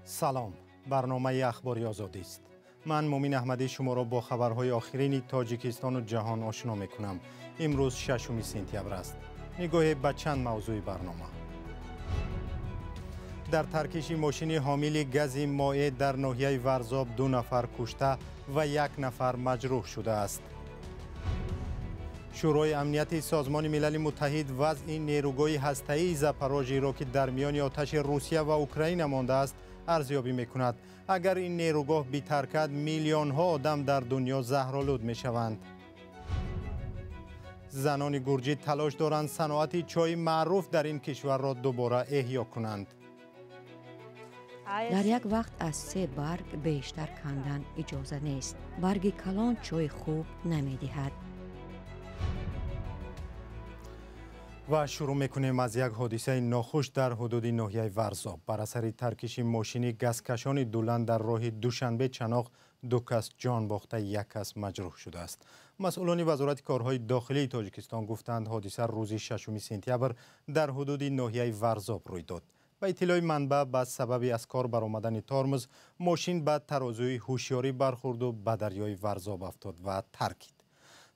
Салом, барномаи Ахбори Озодӣ аст. Ман Мумин Аҳмадӣ шуморо бо хабарҳои охирини Тоҷикистону ҷаҳон ошно мекунам. Имрӯз 6 сентябр аст. Нигоҳе ба чанд мавзӯи барнома. Дар таркиши мошини ҳомили гази моеъ дар ноҳияи Варзоб 2 нафар кушта ва 1 нафар маҷрӯҳ шудааст. Шӯрои амнияти Созмони Милали Муттаҳид вазъи нерӯгоҳи ҳастаии Запорожиро, ки дар миёни оташи Русия ва Украина мондааст, арзёбӣ мекунад. Агар ин нерӯгоҳ битаркад, миллионҳо одам дар дунё заҳролуд мешаванд. Занони гурҷӣ талош доранд саноати чойи маъруф дар ин кишварро дубора эҳё кунанд. Дар як вақт аз 3 барг бештар кандан иҷоза нест. Барги калон чойи хуб намедиҳад. Ва шурӯъ мекунем аз як ҳодисаи нохуш дар ҳудуди ноҳияи Варзоб. Бар асари таркиши мошини газкашони дуланд дар роҳи Душанбе-Чаноқ 2 кас ҷон бохта, 1 кас маҷрӯҳ шудааст. Масъулони Вазорати корҳои дохилии Тоҷикистон гуфтанд, ҳодиса рӯзи 6 сентябр дар ҳудуди ноҳияи Варзоб рӯй дод. Ба иттилои манбаъ, ба сабаби аз кор баромадани тормоз мошин ба тарозуи ҳушёрӣ бархӯрду ба дарёи Варзоб афтод ва таркид.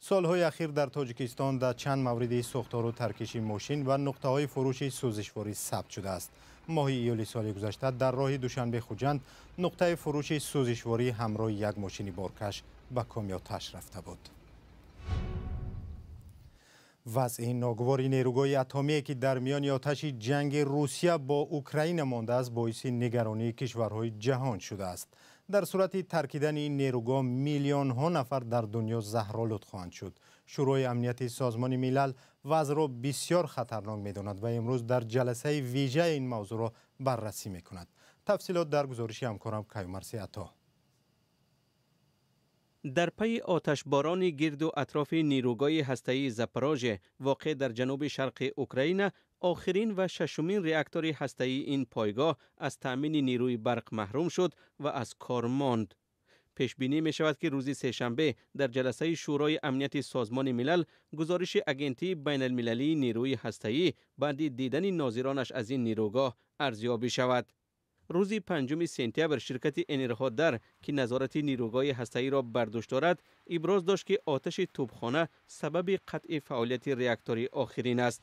Солҳои ахир дар Тоҷикистон дар чанд мавриди сӯхтору таркиши мошин ва нуқтаҳои фурӯши сӯзишворӣ сабт шудааст. Моҳи июли соли гузашта дар роҳи Душанбе-Хуҷанд нуқтаи фурӯши сӯзишворӣ ҳамроҳи як мошини боркаш ба коми оташ рафта буд. Вазъи ногувори нерӯгоҳи атомие, ки дар миёни оташи ҷанги Русия бо Украина мондааст, боиси нигаронии кишварҳои ҷаҳон шудааст. Дар сурати таркидани ин нерӯгоҳ миллионҳо нафар дар дунё заҳролуд хоҳанд шуд. Шӯрои амнияти Созмони Милал вазъро бисёр хатарнок медонад ва имрӯз дар ҷаласаи вижа ин мавзӯъро баррасӣ мекунад. Тафсилот дар гузориши ҳамкорам Каюмарси Ато. Дар пайи оташборони гирду атрофи нерӯгоҳи ҳастаии Запорожье, воқеъ дар ҷануби шарқи Украина, охирин ва 6-умин реактори ҳастаии ин пойгоҳ аз таъмини нерӯи барқ маҳрум шуд ва аз кор монд. Пешбинӣ мешавад, ки рӯзи сешанбе дар ҷаласаи Шӯрои амнияти Созмони Милал гузориши Агентии байналмилалии нерӯи ҳастаӣ баъди дидани нозиронаш аз ин нерӯгоҳ арзёбӣ шавад. Рӯзи 5 сентябр ширкати Энерходар, ки назорати нерӯгоҳи ҳастаиро бар дӯш дорад, иброз дошт, ки оташи тӯбхона сабаби қатъи фаъолияти реактори охирин аст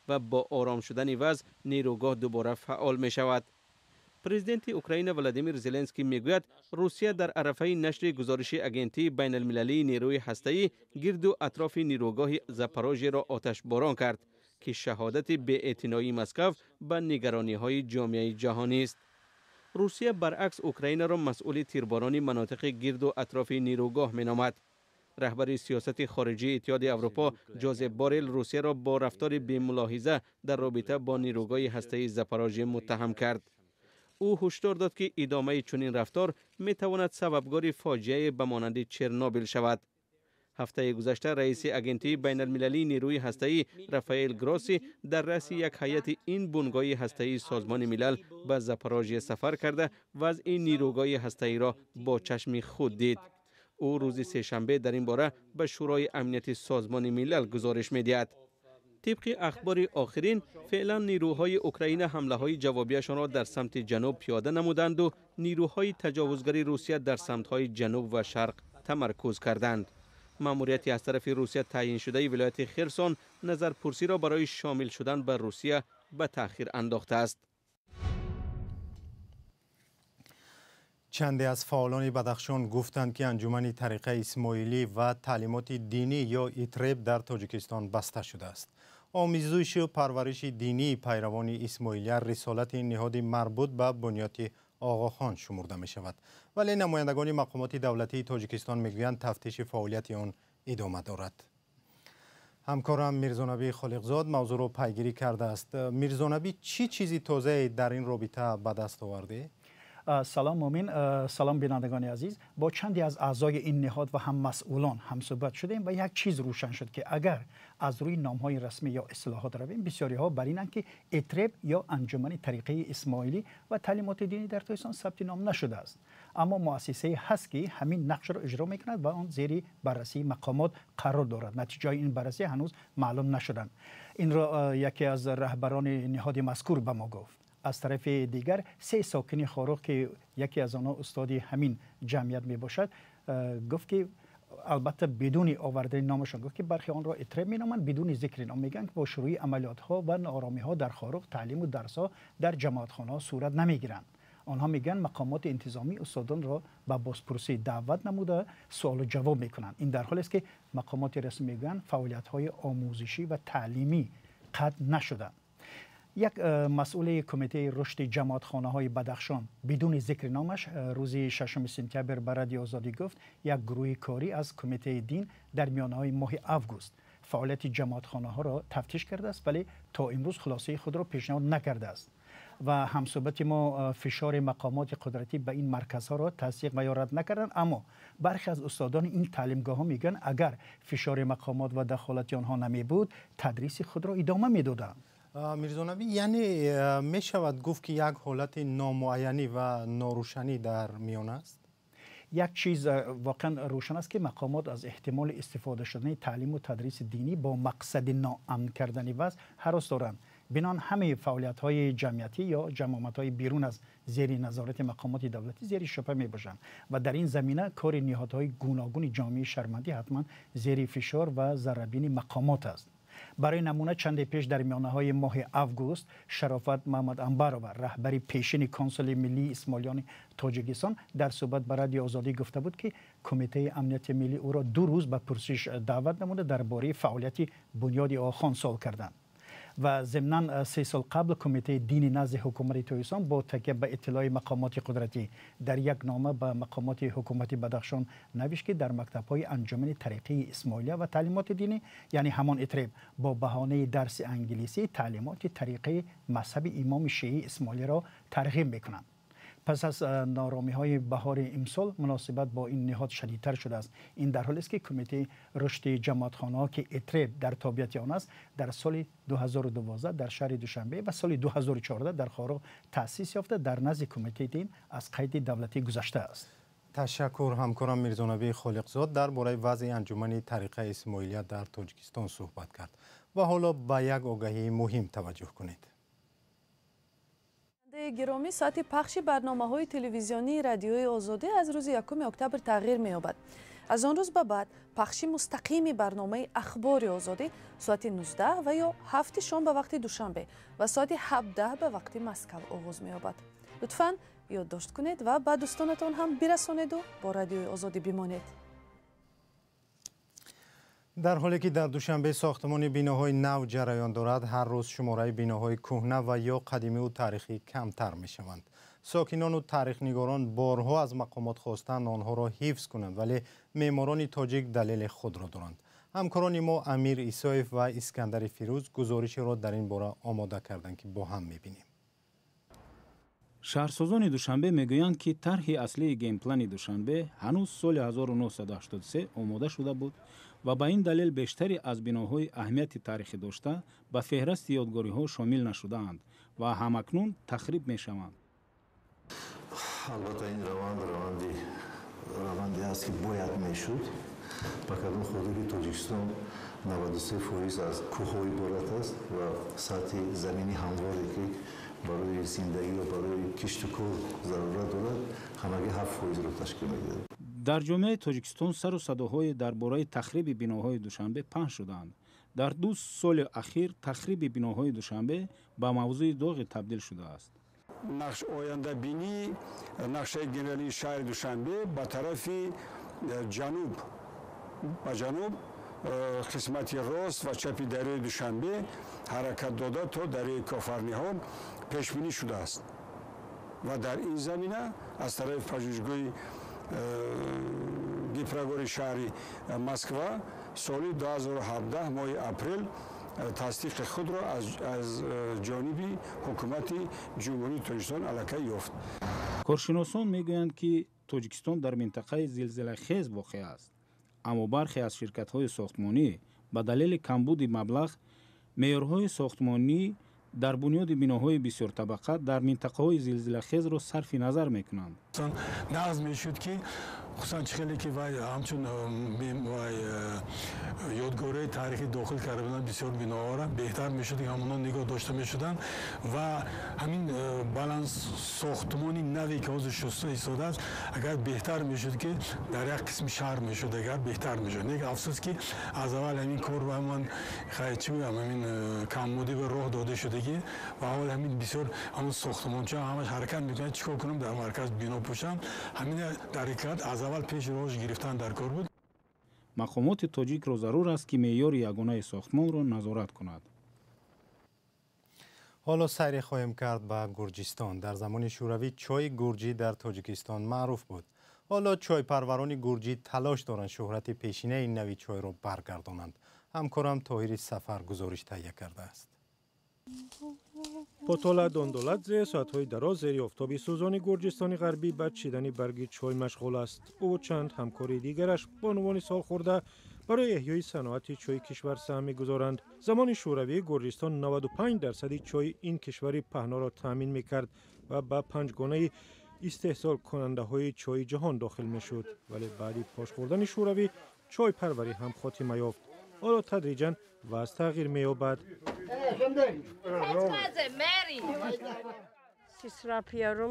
ва бо ором шудани вазъ нерӯгоҳ дубора фаъол мешавад. Президенти Украина Владимир Зеленский мегӯяд, Русия дар арафаи нашри гузориши Агентии байналмилалии нерӯи ҳастаӣ гирду атрофи нерӯгоҳи Запорожьеро оташборон кард, ки шаҳодати беэътиноии Москав ба нигарониҳои ҷомеаи ҷаҳонист. Русия баръакс Украинаро масъули тирборони манотиқи гирду атрофи нерӯгоҳ меномад. Раҳбари сиёсати хориҷии Иттиҳоди Аврупо Ҷозеп Борел Русияро бо рафтори бемулоҳиза дар робита бо нерӯгоҳи ҳастаии Запорожье муттаҳам кард. Ӯ ҳушдор дод, ки идомаи чунин рафтор метавонад сабабгори фоҷиае ба монанди Чернобил шавад. Ҳафтаи гузашта раиси Агентии байналмилалии нерӯи ҳастаӣ Рафаэл Гросси дар раъси як ҳайати ин бунгоҳи ҳастаии Созмони Милал ба Запорожье сафар карда, вазъи нерӯгоҳи ҳастаиро бо чашми худ дид. Ӯ рӯзи сешанбе дар ин бора ба Шӯрои амнияти Созмони Милал гузориш медиҳад. Тибқи ахбори охирин, феълан нерӯҳои Украина ҳамлаҳои ҷавобияшонро дар самти ҷануб пиёда намуданду нерӯҳои таҷовузгари Русия дар самтҳои ҷануб ва шарқ тамаркуз карданд. Маъмурияти аз тарафи Русия таъйиншудаи вилояти Херсон назарпурсиро барои шомил шудан ба Русия ба таъхир андохтааст. Чанде аз фаъолони Бадахшон гуфтанд, ки анҷумани тариқаи исмоилӣ ва таълимоти динӣ ё ИТРЕП дар Тоҷикистон баста шудааст. Омезишу парвариши динии пайравони исмоилия рисолати ниҳоди марбут ба бунёди Оғохон шумурда мешавад. Вале намояндагони мақомоти давлатии Тоҷикистон мегӯянд, тафтиши фаъолияти он идома дорад. Ҳамкорам Мирзонабӣ Холиқзод мавзӯъро пайгирӣ кардааст. Мирзонабӣ, чӣ чизи тозае дар ин робита ба даст овардӣ? Салом Мумин, салом бинандагони азиз. Бо чанде аз аъзои ин ниҳод ва ҳам масъулон ҳамсӯҳбат шудем ва як чиз рӯшан шуд, ки агар аз рӯи номҳои расмӣ ё истилоҳот равем, бисёриҳо бар инанд, ки ИТРЕП ё анҷумани тариқаи исмоилӣ ва таълимоти динӣ дар Тоҷикистон сабти ном нашудааст. Аммо муассисае ҳаст, ки ҳамин нақшро иҷро мекунад ва он зери баррасии мақомот қарор дорад. Натиҷаи ин баррасӣ ҳанӯз маълум нашуданд. Инро яке аз раҳбарони ниҳоди мазкур ба мо гуфт. Аз тарафи дигар, се сокини Хоруғ, ки яке аз онҳо устоди ҳамин ҷамъият мебошад, гуфт, ки албатта бидуни овардани номашон, гуфт, ки бархе онро ИТРЕП меноманд, бидуни зикри ном мегӯянд, ки бо шурӯи амалиётҳо ва норомиҳо дар Хоруғ таълиму дарсҳо дар ҷамоатхонаҳо сурат намегиранд. Онҳо мегӯянд, мақомоти интизомӣ устодонро ба бозпурсӣ даъват намуда, суолу ҷавоб мекунанд. Ин дар ҳолест, ки мақомоти расмӣ мегӯянд, фаъолиятҳои омӯзишӣ ва таълимӣ қатъ нашуданд. Як масъули кумитаи рушди ҷамоатхонаҳои Бадахшон бидуни зикри номаш рӯзи 6 сентябр ба Радиои Озодӣ гуфт, як гурӯҳи корӣ аз кумитаи дин дар миёнаҳои моҳи август фаъолияти ҷамоатхонаҳоро тафтиш кардааст, вале то имрӯз хулосаи худро пешниҳод накардааст. Ва ҳамсӯҳбати мо фишори мақомоти қудратӣ ба ин марказҳоро тасдиқ ва ё рад накарданд, аммо бархе аз устодони ин таълимгоҳҳо мегӯянд, агар фишори мақомот ва дахолати онҳо намебуд, тадриси худро идома медоданд. Мирзонаби, яъне мешавад гуфт, ки як ҳолати номуайянӣ ва норӯшанӣ дар миён аст? Як чиз воқеан рӯшан аст, ки мақомот аз эҳтимоли истифода шудани таълиму тадриси динӣ бо мақсади ноамн кардани вазъ ҳарос доранд. Бинон ҳамаи фаъолиятҳои ҷамъиятӣ ё ҷамоатҳои берун аз зери назорати мақомоти давлатӣ зери шубҳа мебошанд ва дар ин замина кори ниҳодҳои гуногуни ҷомеаи шаҳрвандӣ ҳатман зери фишор ва заррабини мақомот аст. Барои намуна, чанде пеш, дар миёнаҳои моҳи август, Шарофат Маҳмад Амбарова, раҳбари пешини Консули миллии исмоилиёни Тоҷикистон, дар суҳбат ба Радиои Озодӣ гуфта буд, ки Кумитаи амнияти миллӣ ӯро 2 рӯз ба пурсиш даъват намуда, дар бораи фаъолияти Бунёди Охон суол карданд. Ва зимнан 3 сол қабл кумитаи дини назди ҳукумати Тоҷикистон бо такя ба иттилои мақомоти қудратӣ дар як нома ба мақомоти ҳукумати Бадахшон навишт, ки дар мактабҳои Анҷумани тариқии Исмоилия ва таълимоти динӣ, яъне ҳамон ИТРЕП, бо баҳонаи дарси англисӣ таълимоти тариқаи мазҳаби имоми шиии исмоилиро тарғиб мекунанд. Пас аз норомиҳои баҳори имсол муносибат бо ин ниҳод шадидтар шудааст. Ин дар ҳолест, ки кумитаи рушди ҷамоатхонаҳо, ки ИТРЕП дар тобеияти он аст, дар соли 2012 дар шаҳри Душанбе ва соли 2014 дар Хоруғ таъсис ёфта, дар назди кумитаи дин аз қайди давлатӣ гузаштааст. Ташаккур. Ҳамкорам Мирзонаби Холиқзод дар бораи вазъи Анҷумани тариқаи Исмоилия дар Тоҷикистон суҳбат кард. Ва ҳоло ба як огаҳии муҳим таваҷҷӯҳ кунед. Гиромӣ, соати пахши барномаҳои телевизионии Радиои Озодӣ аз рӯзи 1 октябр тағйир меёбад. Аз он рӯз ба баъд пахши мустақими барномаи Ахбори Озодӣ соати 19 ва ё 7 шом ба вақти Душанбе ва соати 17 ба вақти Москав оғоз меёбад. Лутфан ёддошт кунед ва ба дӯстонатон ҳам бирасонеду бо Радиои Озодӣ бимонед. Дар ҳоле ки дар Душанбе сохтмони биноҳои нав ҷараён дорад, ҳар рӯз шумораи биноҳои кӯҳна ва ё қадимиву таърихӣ камтар мешаванд. Сокинону таърихнигорон борҳо аз мақомот хостанд, онҳоро ҳифз кунанд, вале меъморони тоҷик далели худро доранд. Ҳамкорони мо Амир Исоев ва Искандари Фирӯз гузоришеро дар ин бора омода карданд, ки бо ҳам мебинем. Шаҳрсозони Душанбе мегӯянд, ки тарҳи аслии генплани Душанбе ҳанӯз соли 1983 омода шуда буд ва ба ин далел бештаре аз биноҳои аҳамияти таърихӣ дошта ба феҳрасти ёдгориҳо шомил нашудаанд ва ҳамакнун тахриб мешаванд. Албатта, ин раванд раванде аст, ки бояд мешуд, ба кадом хотир ки Тоҷикистон 93% аз кӯҳҳо иборат аст ва сатҳи замини ҳамворе, ки барои зиндагӣ ва барои киштукор зарурат дорад, ҳамагӣ 7%-ро ташкил медиҳад. Дар ҷомеаи Тоҷикистон сару садоҳое дар бораи тахриби биноҳои Душанбе паҳн шудаанд. Дар 2 соли ахир тахриби биноҳои Душанбе ба мавзӯи доғе табдил шудааст. Ояндабинии нақшаи генералии шаҳри Душанбе ба тарафи ҷануб, ба ҷануб, қисмати рост ва чапи дарёи Душанбе ҳаракат дода то дарёи Кофарниҳон пешбинӣ шудааст ва дар ин замина аз тарафи пажӯҳишгоҳи Гипрогори шаҳри Москва соли 2017 моҳи апрел тасдиқи худро аз ҷониби ҳукумати Ҷумҳурии Тоҷикистон аллакай ёфт. Коршиносон мегӯянд, ки Тоҷикистон дар минтақаи зилзилахез воқеъ аст, аммо бархе аз ширкатҳои сохтмонӣ ба далели камбуди маблағ меъёрҳои сохтмонӣ Дар бунёди биноҳои бисёртабақа дар минтақаҳои зилзилахезро сарфи назар мекунанд. Нағз мешуд, ки хусусан чӣ хеле ки вай ҳамчун вай ёдгориҳои таърихӣ дохил карда буданд бисёр биноҳоро, беҳтар мешуд, ки ҳамонҳо нигоҳ дошта мешуданд ва ҳамин баланд сохтмони наве, ки ҳозир шуста истодааст, агар беҳтар мешуд, ки дар як қисми шаҳр мешуд, агар беҳтар мешуд. Не, афсӯс, ки аз аввал ҳамин кор ба ман, чӣ гӯям, ҳамин камбудӣ ба роҳ дода шудагӣ ва ҳол ҳамин бисёр ҳамон сохтмонча ҳамаш ҳаракат мекунанд, чӣ кор кунам, дар марказ бино пӯшам. Ҳамин дар ҳақиқат аз аввал пеши роҳш гирифтан дар кор буд. Мақомоти тоҷикро зарур аст, ки меъёри ягонаи сохтмонро назорат кунад. Ҳоло сайре хоҳем кард ба Гурҷистон. Дар замони Шӯравӣ чойи гурҷӣ дар Тоҷикистон маъруф буд. Ҳоло чойпарварони гурҷӣ талош доранд шӯҳрати пешинаи нави чойро баргардонанд. Ҳамкорам Тоҳири Сафар гузориш таҳия кардааст. Потола Дондоладзе соатҳои дароз зери офтоби сӯзони Гурҷистони ғарбӣ ба чидани барги чой машғул аст. Ӯ чанд ҳамкори дигараш бонувони солхӯрда барои эҳёи саноати чойи кишвар саҳм мегузоранд. Замони Шӯравӣ Гурҷистон 95% чойи ин кишвари паҳноро таъмин мекард ва ба панҷгонаи истеҳсолкунандаҳои чойи ҷаҳон дохил мешуд. Вале баъди пош хӯрдани Шӯравӣ чойпарварӣ ҳам хотима ёфт. Ҳоло тадриҷан вазъ тағйир меёбад.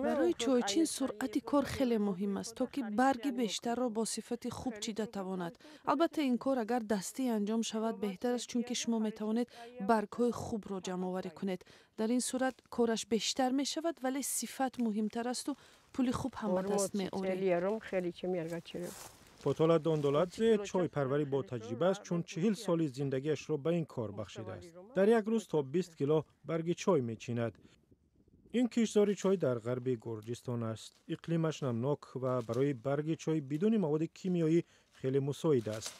Барои чойчин суръати кор хеле муҳим аст, то ки барги бештарро бо сифати хуб чида тавонад. Албатта, ин кор агар дастӣ анҷом шавад, беҳтар аст, чунки шумо метавонед баргҳои хубро ҷамъоварӣ кунед. Дар ин сурат кораш бештар мешавад, вале сифат муҳимтар асту пули хуб ҳам ба даст меоред. Потола Дондоладзе чойпарварӣ бо таҷриба аст, чун 40 соли зиндагиашро ба ин кор бахшидааст. Дар як рӯз то 20 кило барги чой мечинад. Ин киштзори чой дар ғарби Гурҷистон аст. Иқлимаш намнок ва барои барги чой бидуни маводи кимиёӣ хеле мусоид аст.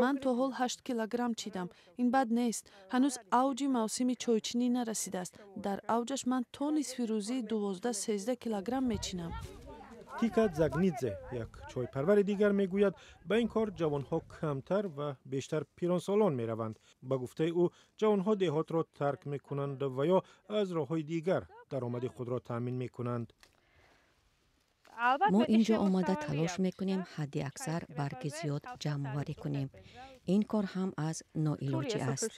Ман то ҳол 8 килограмм чидам. Ин бад нест. Ҳанӯз авҷи мавсими чойчинӣ нарасидааст. Дар авҷаш ман то нисфи рӯзии 12-13 килограмм мечинам. Тика Загнидзе, як чойпарвари дигар, мегӯяд, ба ин кор ҷавонҳо камтар ва бештар пиронсолон мераванд. Ба гуфтаи ӯ, ҷавонҳо деҳотро тарк мекунанд ва ё аз роҳҳои дигар даромади худро таъмин мекунанд. Мо ин ҷо омада талош мекунем ҳадди аксар барги зиёд ҷамъоварӣ кунем. Ин кор ҳам аз ноилоҷӣ аст.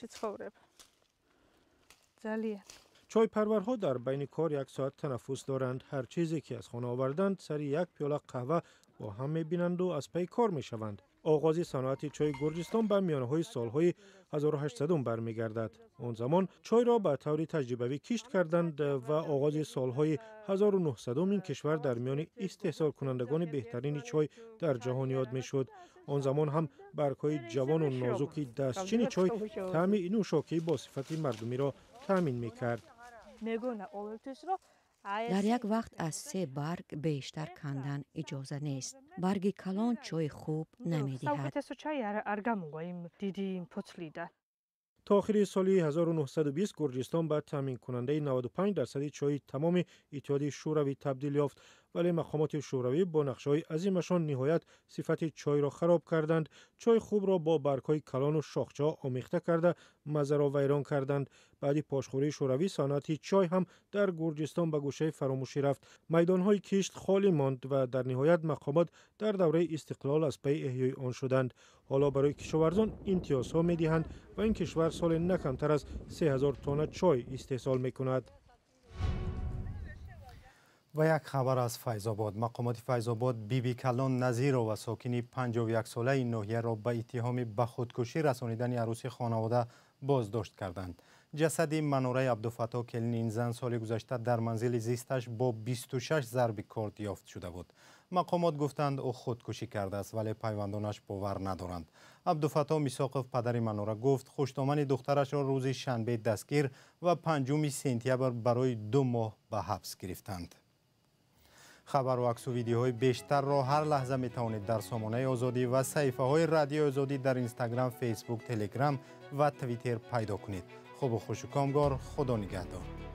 Чойпарварҳо дар байни кор як соат танаффус доранд. Ҳар чизе ки аз хона оварданд, сари як пиёла қаҳва бо ҳам мебинанду аз пайи кор мешаванд. Оғози саноати чойи Гурҷистон ба миёнаҳои солҳои 1800 бармегардад. Он замон чойро ба таври таҷрибавӣ кишт карданд ва оғози солҳои 1900 ин кишвар дар миёни истеҳсолкунандагони беҳтарини чой дар ҷаҳон ёд мешуд. Он замон ҳам баргҳои ҷавону нозуки дастчини чой таъми нӯшокии бо сифати мардумиро таъмин мекард. Дар як вақт аз се барг бештар кандан иҷоза нест. Барги калон чойи хуб намедиҳад. То охири соли 1920 Гурҷистон ба таъминкунандаи 95% чойи тамоми Иттиҳоди Шӯравӣ табдил ёфт. Вале мақомоти шӯравӣ бо нақшаҳои азимашон ниҳоят сифати чойро хароб карданд. Чойи хубро бо баргҳои калону шохчаҳо омехта карда, маззаро вайрон карданд. Баъди пошхӯрии Шӯравӣ саноати чой ҳам дар Гурҷистон ба гӯшаи фаромӯшӣ рафт. Майдонҳои кишт холӣ монд ва дар ниҳоят мақомот дар давраи истиқлол аз пайи эҳёи он шуданд. Ҳоло барои кишоварзон имтиёзҳо медиҳанд ва ин кишвар соле на камтар аз 3000 тонна чой истеҳсол мекунад. Ва як хабар аз Файзобод. Мақомоти Файзобод Биби Калон Назирова, сокини 51-солаи ноҳияро, ба иттиҳоми ба худкушӣ расонидани арӯси хонавода боздошт карданд. Ҷасади Манораи Абдуфаттоҳ, келини ин зан, соли гузашта дар манзили зисташ бо 26 зарби корд ёфт шуда буд. Мақомот гуфтанд, ӯ худкушӣ кардааст, вале пайвандонаш бовар надоранд. Абдуфаттоҳ Мисоқов, падари Манора, гуфт, хуштомани духтарашро рӯзи шанбе дастгир ва 5 сентябр барои 2 моҳ ба ҳабс гирифтанд. Хабару аксу видеоҳои бештарро ҳар лаҳза метавонед дар сомонаи Озодӣ ва саҳифаҳои Радиои Озодӣ дар Инстаграм, Фейсбук, Телеграм ва Твиттер пайдо кунед. Хубу хушу комгор, Худо нигаҳдор.